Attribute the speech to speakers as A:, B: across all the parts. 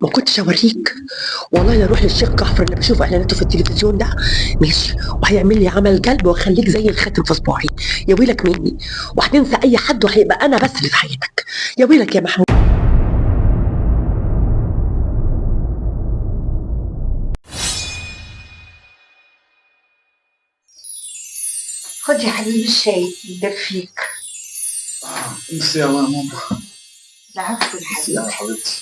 A: ما كنتش اوريك والله. لا اروح للشيخ جعفر اللي بشوف اعلاناته في التلفزيون ده، ماشي، وهيعمل لي عمل جلب واخليك زي الخاتم في صباعي. يا ويلك مني، وهتنسى اي حد وهيبقى انا بس اللي في حياتك. يا ويلك يا محمود.
B: خد يا حبيبي الشاي يدفيك.
C: ميرسي يا ماما.
B: العفو يا
C: ميرسي يا
B: حبيبي.
C: حبيبتي.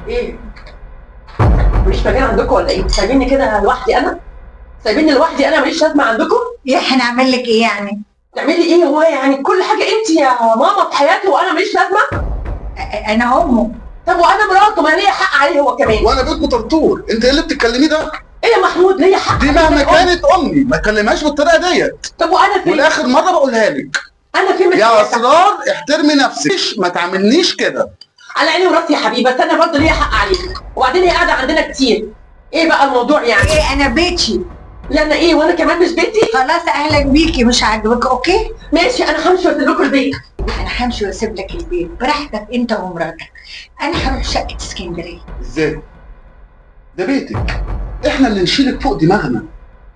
A: ايه، مفيش مكان عندكم ولا ايه؟ سايبيني كده لوحدي انا؟ سايبيني لوحدي انا ماليش لازمه عندكم؟
B: ايه هنعمل لك ايه يعني؟
A: تعملي ايه؟ هو يعني كل حاجة انت يا ماما في حياتي وانا ماليش لازمه؟
B: انا امه.
A: طب وانا مراته، ما ليا حق عليه هو كمان.
C: وانا بيتكم طرطور، انت ايه اللي بتتكلميه ده؟
A: ايه يا محمود، ليا حق
C: دي
A: عليه
C: مهما
A: زي أمي.
C: كانت امي ما تكلمهاش بالطريقة ديت.
A: طب وانا فين؟
C: والاخر مرة بقولها لك
A: انا فين من
C: يا
A: حياتك؟
C: اسرار، احترمي نفسك، ما تعاملنيش كده.
A: على عيني وراسي يا حبيبي، بس انا برضه ليا حق عليك، وبعدين هي قاعدة عندنا كتير. ايه بقى الموضوع يعني؟
B: ايه انا بيتي.
A: لا انا ايه، وانا كمان مش بيتي؟
B: خلاص اهلا بيكي، مش عاجبك okay؟
A: ماشي، انا همشي واسيب لكم البيت.
B: انا همشي واسيب لك البيت براحتك انت ومراتك. انا هروح شقه اسكندرية.
C: ازاي؟ ده بيتك، احنا اللي نشيلك فوق دماغنا.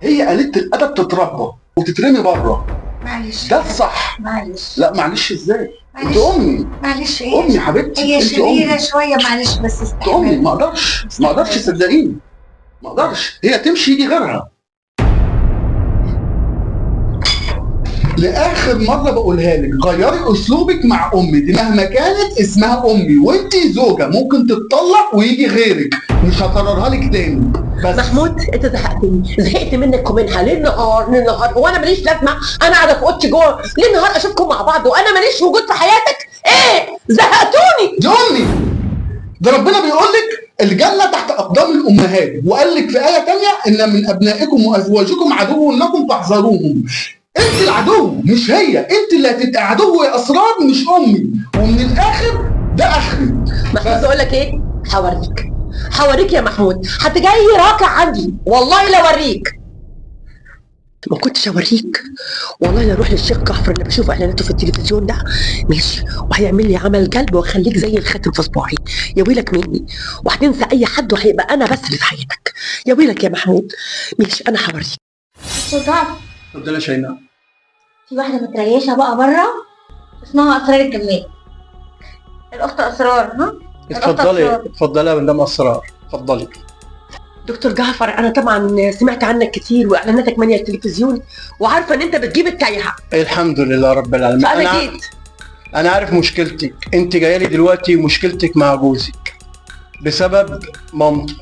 C: هي قليلة الادب تتربى وتترمي بره،
B: معلش
C: ده الصح.
B: معلش.
C: لا معلش ازاي؟ انت
B: معلش
C: امي،
B: معلش. ايه
C: امي حبيبتي،
B: هي
C: انت
B: شريرة
C: امي،
B: شوية معلش، بس
C: انت امي.
B: استحمل.
C: ما اقدرش، ما اقدرش، صدقيني ما اقدرش. هي تمشي يجي غيرها. لاخر مرة بقولها لك، غيري اسلوبك مع امي، دي مهما كانت اسمها امي، وانت زوجه ممكن تتطلق ويجي غيرك، مش هكررها لك تاني. بس
A: محمود انت زهقتني، زهقت منك ومنها ليل نهار ليل نهار. هو انا ماليش لازمه؟ انا قاعدة في اوضتي جوه ليل نهار اشوفكم مع بعض وانا ماليش وجود في حياتك؟ ايه زهقتوني.
C: دي امي، ده ربنا بيقول لك الجنة تحت اقدام الامهات، وقال لك في ايه تانية ان من ابنائكم وازواجكم عدو لكم فاحذروهم. انت العدو مش هي، انت اللي هتبقى عدو يا اسرار مش امي. ومن الاخر ده اخري.
A: محمود اقول لك ايه، هوريك، هوريك يا محمود، هتجي راكع عندي والله لا اوريك. ما كنتش اوريك والله. لا اروح للشيخ جعفر اللي بشوف اعلاناته في التلفزيون ده، ماشي، وهيعمل لي عمل جلب واخليك زي الخاتم في صباعي. يا ويلك مني، وهتنسى اي حد وهيبقى انا بس اللي في حياتك. يا ويلك يا محمود. ماشي انا هوريك.
D: سلطان.
C: اتفضلي يا شيماء.
D: في واحدة متريشة بقى بره اسمها أسرار الجمال. الأخت أسرار. ها الأخت
E: اتفضلي
D: أسرار.
E: اتفضلي يا مدام اسرار، اتفضلي.
A: دكتور جعفر، انا طبعا سمعت عنك كتير واعلاناتك ماليه التلفزيون، وعارفه ان انت بتجيب التايهه،
E: الحمد لله رب العالمين.
A: فانا
E: انا
A: جيت.
E: انا عارف مشكلتك، انت جاية لي دلوقتي مشكلتك مع جوزك بسبب مامته،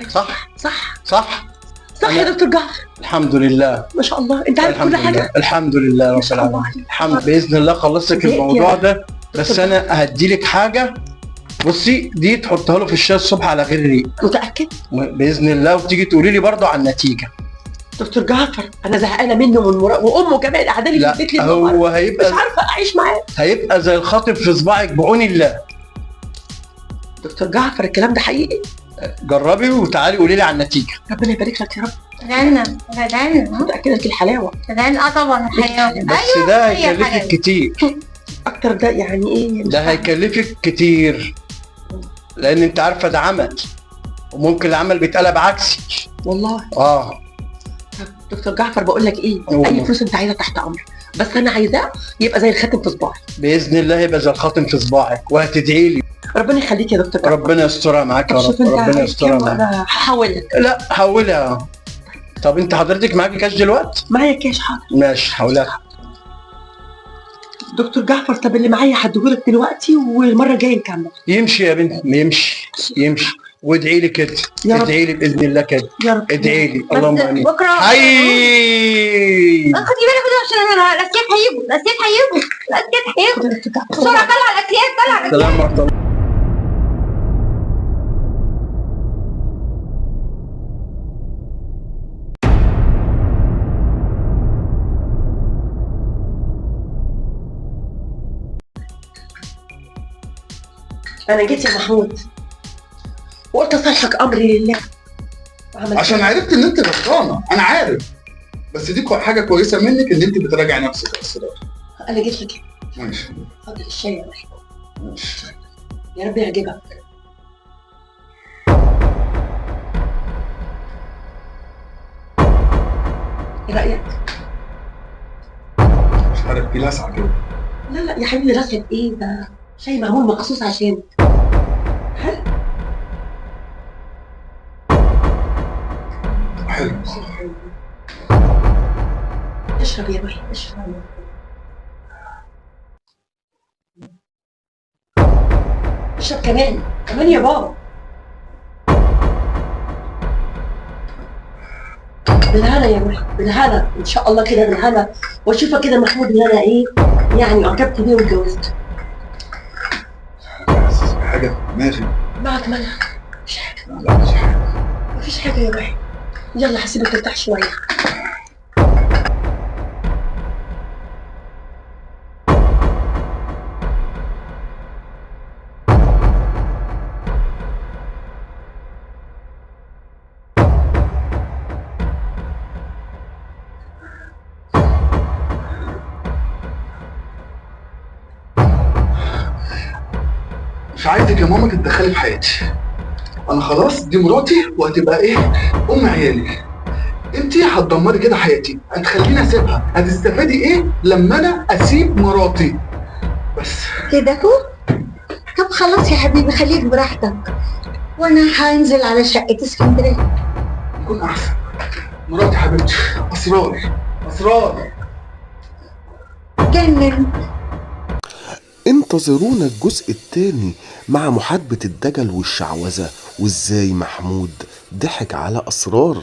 E: صح؟
A: صح
E: صح.
A: صح يا دكتور جعفر.
E: الحمد لله.
A: ما شاء الله انت عارف
E: الحمد
A: كل حاجة.
E: لله، الحمد لله
A: ما
E: رب
A: شاء الله
E: العالمين.
A: عليك.
E: الحمد باذن الله خلصت لك
A: زهقت يا
E: الموضوع ده، بس
A: دكتور.
E: انا هدي لك حاجة. بصي دي تحطها له في الشاي الصبح على غير ريق
A: متاكد؟
E: باذن الله، وتيجي تقولي لي برضه على النتيجة.
A: دكتور جعفر انا زهقانه منه ومن وامه كمان قاعدة لي في
E: لا
A: البيت ليل نهار.
E: هو
A: مش
E: هيبقى
A: عارفه اعيش معاه.
E: هيبقى زي الخاطب في صباعك بعون الله.
A: دكتور جعفر الكلام ده حقيقي؟
E: جربي وتعالي قولي لي على النتيجة.
A: ربنا يبارك لك يا رب.
D: تدعنا تدعنا. ها
A: متاكدة لك الحلاوة.
D: تدعنا. اه طبعا الحياة.
E: بس ده
D: هي
E: هيكلفك
D: الحلاوة.
E: كتير،
A: اكتر ده يعني ايه؟ مش
E: ده
A: فاهمة.
E: هيكلفك كتير، لان انت عارفه ده عمل، وممكن العمل بيتقلب عكسي.
A: والله.
E: اه.
A: طب دكتور جعفر بقول لك ايه،
E: أوه.
A: اي فلوس انت عايزها تحت امر، بس انا عايزاه يبقى زي الخاتم في صباعي.
E: باذن الله يبقى زي الخاتم في صباعك وهتدعي لي.
A: ربنا يخليك يا دكتور جعفر.
E: ربنا يسترها معاك يا
A: طب شوف
E: رب،
A: انت
E: ربنا
A: عايز
E: يسترها
A: كام
E: معاك.
A: وانا هحول لك.
E: لا حولها. طب انت حضرتك معاكي كاش دلوقتي؟
A: معايا كاش، حاضر.
E: ماشي حولها.
A: دكتور جعفر طب اللي معايا هديهولك دلوقتي والمرة الجاية نكمل.
E: يمشي يا بنت، يمشي يمشي، وادعي لي كده.
A: يا رب.
E: ادعي لي باذن الله كده.
A: يا رب.
E: ادعي لي،
D: بس
E: اللهم امين.
D: بكرة.
E: حي.
D: خدي بالك خدي عشان الأسياد هيجوا، الأسياد هيجوا، الأسياد هيجوا.
A: خد يا دكتور جعفر.
D: بسرعة طلع الأسياد، طلع الأسياد.
E: سلام ورحمة الله.
A: انا جيت يا محمود وقلت اصالحك امري لله. وعملت
C: عشان عرفت ان انت غلطانة، انا عارف، بس دي حاجة كويسة منك ان انت بتراجعي نفسك يا اسرار.
A: انا جيت لك.
C: ماشي،
A: اتفضل الشاي يا روحي.
C: ماشي،
A: يا رب يعجبك. ايه رايك؟
C: مش عارف، في لسعه كده.
A: لا لا يا حبيبي، لسعه ايه ده؟ شاي معمول مخصوص عشان. حلو
C: حلو.
A: اشرب يا روحي، اشرب. اشرب كمان كمان يا بابا. بالهنا يا روحي، بالهنا ان شاء الله كده، بالهنا. واشوفك كده محمود ان انا ايه يعني اعجبت بيه واتجوزت.
C: حاسس بحاجة في دماغي.
A: معك مالها؟ مفيش حاجة.
C: لا مفيش حاجة،
A: مفيش حاجة يا روحي. يلا هسيبك ترتاح شوية.
C: مش عايزك يا ماما تتدخلي في حياتي. انا خلاص دي مراتي وهتبقى ايه، ام عيالي. انت هتدمري كده حياتي، هتخليني اسيبها. هتستفادي ايه لما انا اسيب مراتي؟ بس
B: كده اهو. طب خلاص يا حبيبي، خليك براحتك، وانا هنزل على شقه اسكندرية.
C: يكون احسن. مراتي حبيبتي، اسرار اسرار.
B: جنن.
F: انتظرونا الجزء الثاني مع محاسبة الدجل والشعوذة، وازاي محمود ضحك على أسرار.